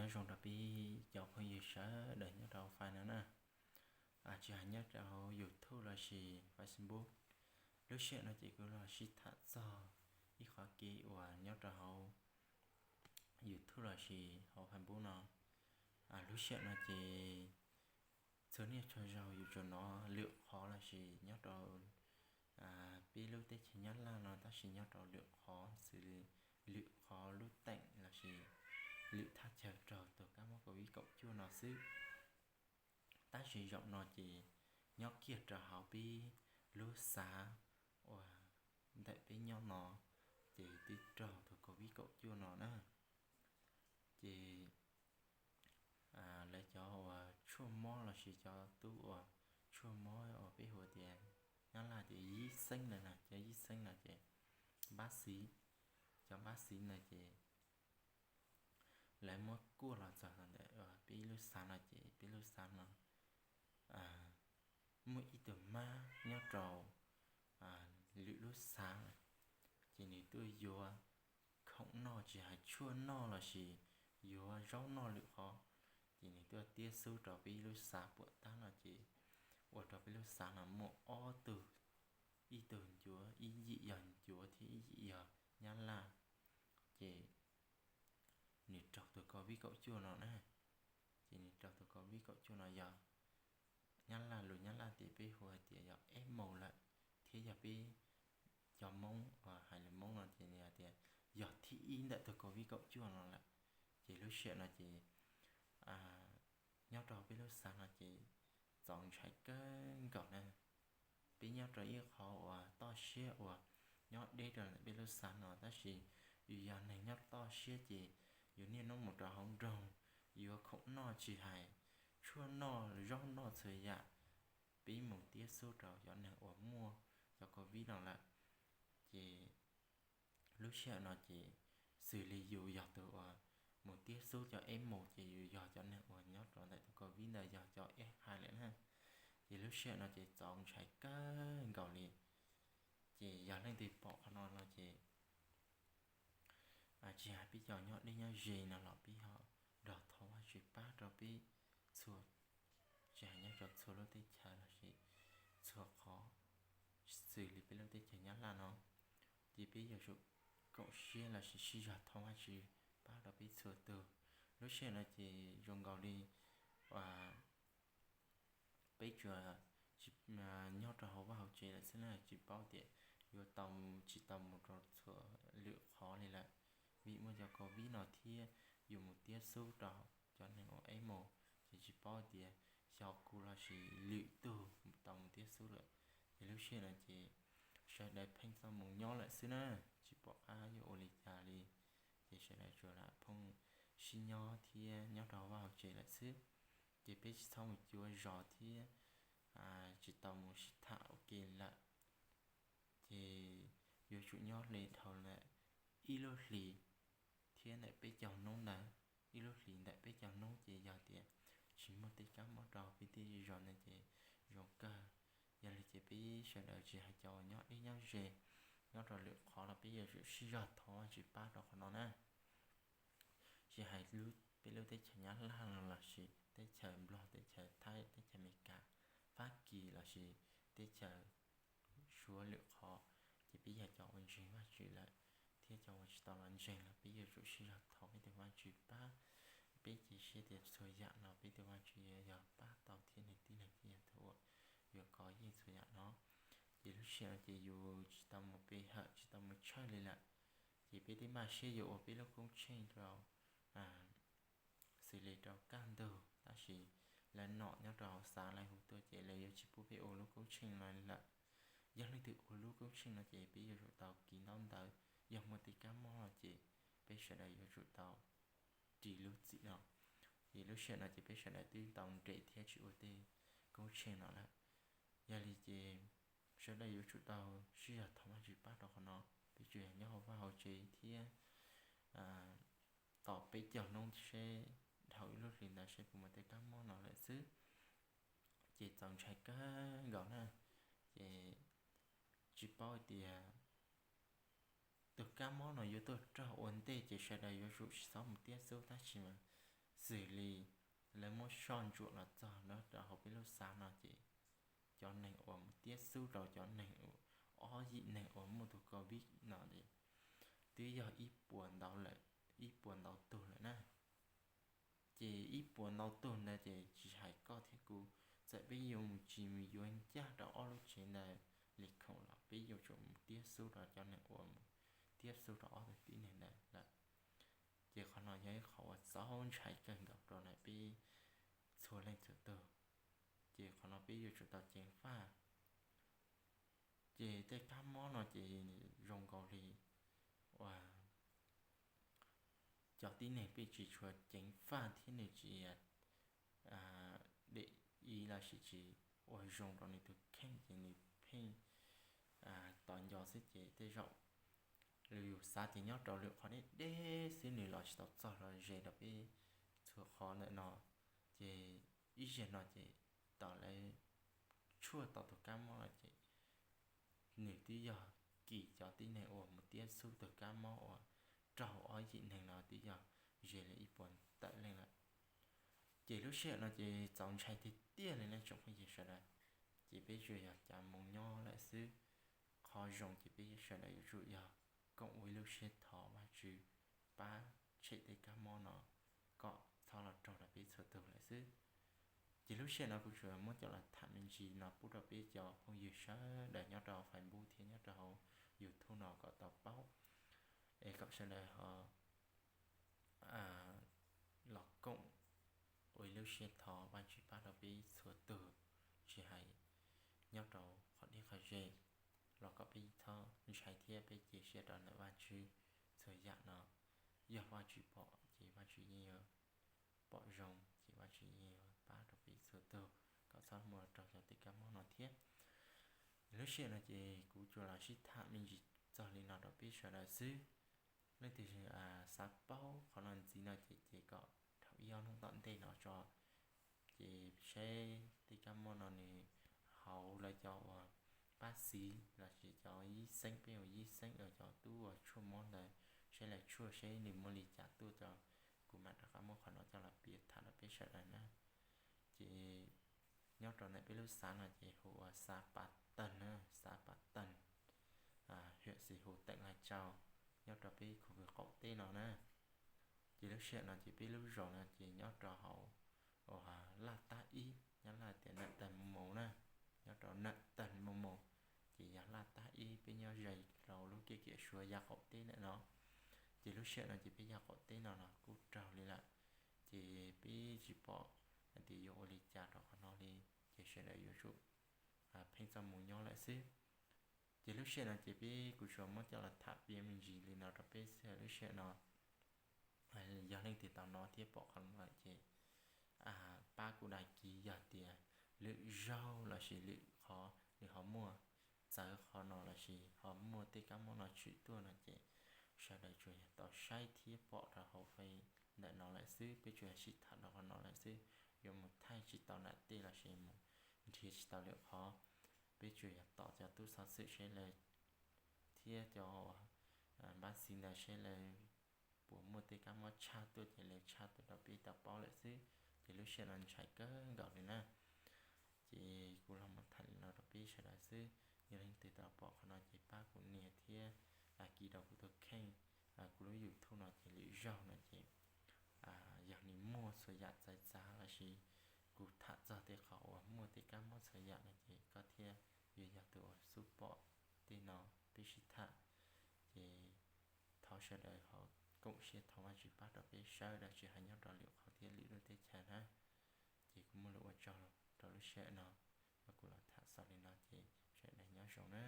Nyob zoo rau peb cov phooj ywg sawv daws nyob rau fab no na, tsis hais nyob rau YouTube lossis Facebook. Lub sij hawm no ces kuv los sib tham txog ib qhov kev uas nyob rau hauv YouTube lossis hauv Facebook no. Lub sij hawm no ces txhua niaj txhua zaus yus tsuas hnov lwm qhov lossis nyob rau peb lub teb chaws Nyab Laj no, tab sis nyob rau lwm qhov xws li lwm qhov lub teem lossis lwm thaj chaw raug tus kab mob COVID kaum cuaj no xwb. Tab sis zaum no ces nyob kiag rau hauv peb lub xav uas ntawm peb nyob no ces twb raug tus COVID kaum cuaj no na. Ces lawv cov uas tshuaj mob lossis cov tub uas tshuaj mob uas peb hu tias, Nyab Laj tias yib xeeb na, cov yib xeeb no ces npab xiv, cov npab xiv no ces lawv muab kuaj los txog ntawm peb lub xav no ces peb lub xav no muaj ib tug mab nyob rau lwm lub xav, ces nws tuaj yuav khoom noj tsis hais tshuaj noj lossis yuav zaub noj lwm qhov, ces nws tuaj tiab xub rau peb lub xav puam tab no ces ua rau peb lub xav no muaj ob tug, ib tug ncuav, ib yim yog ncuav thiab ib yim yog Nyab Laj, ces nws raug tus COVID kaum cuaj no na. Ces nws raug tus COVID kaum cuaj no yog Nyab Laj, lus Nyab Laj tias peb hu hais tias yog eb maus lawm, thiab yog peb cov Hmoob uas hais lus Hmoob no ces nws hais tias yog thib ib ntawm tus COVID kaum cuaj no lawm. Ces lub sij hawm no ces nyob rau peb lub xav no ces txaus ntshai kawg nkaus na. Peb nyob rau ib qhov uas toj siab uas nyob deb rau ntawm peb lub xav no, tab sis yus yog neeg nyob toj siab ces yus niaj hnub mus rau hauv nroog, yuav khoom noj tsis hais tshuaj noj zaub noj txhua yam, peb mus tiab xub rau cov neeg uas muaj cov COVID no lawm. Ces lub sij hawm no ces xws li yus yog tus uas mus tiab xub cov eb maus ces yus yog cov neeg uas nyob rau ntawm tus COVID ntawd yog cov eb hais lawm na. Ces lub sij hawm no ces txaus ntshai kawg nkaus li. Ces yog leej twg pom qhov no no ces tsis hais peb cov nyob deb nyob ze no los peb ho nrog thov Vajtswv pab rau peb txhua, tsis hais nyob rau txhua lub teb chaws lossis txhua qhov, xws li peb lub teb chaws Nyab Laj no, ces peb yuav tsum koom siab lossis sib zog thov Vajtswv pab rau peb txhua tus. Lub sij hawm no ces zoo nkaus li peb tsuas nyob rau hauv vaj hauv tsev lawm xwb na, tsis paub tias yuav tau, tsis tau mus rau txhua lwm qhov li lawm, vim muaj cov COVID no thiab yus mus tiab xub rau cov neeg uas eb maus, ces tsis paub tias xyov kuv lossis lwm tug tau mus tiab xub lawm. Ces lub sij hawm no ces sawv daws pheej txoj mus nyob lawm xwb na, tsis pom qab yuav ua li cas li. Ces sawv daws tsuas lam pheej sib nyob thiab nyob rau hauv vaj hauv tsev lawm xwb. Ces peb tsis txhob mus cuav zos thiab tsis tau mus sib tham ua ke lawm. Ces yuav tsum nyob li dhau ntawm ib lub hlis thiab ntawm peb caug hnub ntawd, ib lub hlis ntawm peb caug hnub ces yog tias tsis muaj tej kab mob rau peb tej zej zos ntawd ces zoo kawg. Yog li ces peb sawv daws tsis hais cov uas nyob deb nyob ze, nyob rau lwm qhov los peb yuav tsum sib zog thov Vajtswv pab rau qhov no na. Tsis hais peb lub teb chaws Nyab Laj no lossis teb chaws Nplog, teb chaws Thaib, teb chaws Amelikas, Fab Kis lossis teb chaws Suav lwm qhov, ces peb yog cov uas ntseeg Vajtswv lawm thiab cov uas tsis tau los ntseeg los peb yuav tsum sib zog thov peb tus Vajtswv pab peb, cia siab tias txhua yam no peb tus Vajtswv yuav yog pab tau thiab nws tib leeg thiaj yog tus uas yuav kov yeej txhua yam no. Ces lub sij hawm no ces yus tsis tau mus pe hawm tsis tau mus tshawj li lawm, ces peb twb maj siab yuav ua peb lub koob tsheej rau xws li rau kaj ntug, tab sis lawv nom nyob rau hauv xav lawv hu tuaj ces lawv yuav tsis pub peb ua lub koob tsheej no li lawm. Yog leej twg ua lub koob tsheej no ces peb yuav tsum tau kis ntaub ntawv, yog muaj tej kab mob no ces peb sawv daws yuav tsum tau ris lub txim no. Ces lub sij hawm no ces peb sawv daws twb tau nres thiab tsis ua tej koob tsheej no lawm. Yog li ces sawv daws yuav tsum tau sib zog thov Vajtswv pab rau qhov no. Peb tsuas yog nyob hauv vaj hauv tsev thiab tos peb caug hnub seb dhau ib lub hlis ntawd seb puas muaj tej kab mob no lawm xwb. Ces txaus ntshai kawg nkaus na. Ces tsis paub tias tus kab mob no yuav tuaj raug ua ntej ces sawv daws yuav tsum tsis txhob mus tiab xub, tab sis mas xws li lawv muab soj ntsuam los txog nyob rau hauv peb lub xav no ces cov neeg uas mus tiab xub rau cov neeg, ob yim neeg uas muaj tus covid no es twb yog ib puas ntau lawm, ib puas ntau tug lawm na. Ces ib puas ntau tug ntawd ces tsis hais koj thiab kuv, txawm peb yuav mus tsis mus yuav ncaj rau ob lub tsev ntawd li khoom los peb yuav tsum mus tiab xub rau cov neeg uas mus tiab xub rau ob tug tib neeg ntawd lawm. Ces qhov no yog ib qhov uas txaus ntshai kawg nkaus rau peb txhua leej txhua tug. Ces qhov no peb yuav tsum tau ceev faj. Ces tej kab mob no ces zoo nkaus li uas cov tib neeg pheej tsis tshua ceev faj thiab nws tsis de ib los sis tsis ua zoo rau nws tus kheej ces nws pheej tos nco xwb ces tej zaum yus xav tias nyob rau lwm qhov deb deb xwb nws los tsis tau txog los ze rau peb txhua qhov ntawm no. Ces ib zaug no ces thaum lawv tshuaj tau tus kab mob no ces nws twb yog kis cov tib neeg uas mus tiab xub tus kab mob uas raug ob yim neeg no twb yog ze li ib puas tawm leej lawm. Ces lub sij hawm no ces txaus ntshai tiag tiag li nej tsoom phooj ywg sawv daws. Ces peb tsuas yog cav moo nyob lawm xwb. Qhov zoo ces peb sawv daws yuav tsum yog koom ua ib lub siab thov Vajtswv pab tshem tej kab mob no kom txhob los raug rau peb txhua tus lawm xwb. Ces lub sij hawm no kuv tsuas muab coj los tham me ntsis no pub rau peb cov phooj ywg sawv daws nyob rau Facebook thiab nyob rau hauv YouTube no kom tau paub, es kom sawv daws ho los koom ua ib lub siab thov Vajtswv pab rau peb txhua tus, tsis hais nyob rau qhov deb qhov ze, los kom peb txhob ntshai thiab peb cia siab rau ntawm Vajtswv. Txhua yam no yog Vajtswv pom ces Vajtswv yeej yuav pom zoo ces Vajtswv yeej yuav pab rau peb txhua tus kom txhob muaj raug cov tej kab mob no thiab. Lub sij hawm no ces kuv tsuas los sib tham me ntsis txog li no rau peb sawv daws xwb. Leej twg xav paub qhov no ntxiv no ces ces kom dhau ib ob hnub tom ntej no tso, ces saib tej kab mob no nws hauv lawv cov uas pab xiv lossis cov yib xeeb, peb hu yib xeeb, cov tub uas tshuaj mob ntawd, saib lawv tshuaj seb nws muaj li cas tuaj rau kuv mam rov qab muab qhov no coj los piav tham rau peb sawv daws na. Ces nyob rau ntawm peb lub xav no ces hu ua xav Pav Tag na, xav Pav Tag, hwm Xis Hus, teem Lais Tsau, nyob rau peb khu vwm qaum teb no na. Ces lub sij hawm no ces peb lub zos no ces nyob rau hauv uas Laj Tab Ib, nyob Laj tias Nam Tag Mus Mus na, nyob rau Nam Tag Mus Mus, ces yog Laj Tab Ib, peb nyob ze rau lub kiab kiam Suav yav qaum teb ntawm no. Ces lub sij hawm no ces peb yav qaum teb no los kuj raug li lawm, ces peb tsis pom hais tias yuav ua li cas rau qhov no li, ces sawv daws yuav tsum pheej txoj mus nyob lawm xwb. Ces lub sij hawm no ces peb kuv tsuas muab coj los tham piav me ntsis li no rau peb xwb. Lub sij hawm no yog leej twg tau hnov thiab pom qhov no lawm ces pab kuv dag kis, yog tias lwm zaug lossis lwm qhov nws ho muaj txawv qhov no lossis ho muaj tej kab mob no tshwm tuaj no ces sawv daws tsuas yog tau saib thiab pom rau hauv fej ntawm no lawm xwb. Peb tsuas yog sib tham rau qhov no lawm xwb, yuav mus thaij tsis tau nam tej lossis mus nrhiav tsis tau lwm qhov. Peb tsuas yog tos cov tub xov xwm seb lawv thiab cov npab xiv ntawd seb lawv puas muaj tej kab mob tshaj tuaj ces lawv tshaj tuaj rau peb tau paub lawm xwb. Ces lub sij hawm no ntshai kawg nkaus li na. Ces kuv los mus tham li no rau peb sawv daws xwb. Yog leej twg tau pom qhov no ces pab kuv nias thiab dag kis rau kuv tus kheej, kuv lub YouTube no ces lwm zaug no ces yog nws muaj txhua yam txawv txav lossis kuv tham txog tej qhov uas muaj tej kab mob txhua yam no ces koj thiaj yuav yog tus uas xub pom tej no peb sib tham. Ces thov sawv daws ho koom siab thov Vajtswv pab rau peb sawv daws tsis hais nyob rau lwm qhov thiab lwm lub teb chaws na. Ces kuv muaj lus ua tsaug rau lub sij hawm no, mas kuv los tham xaus li no ces sawv daws nyob zoo na.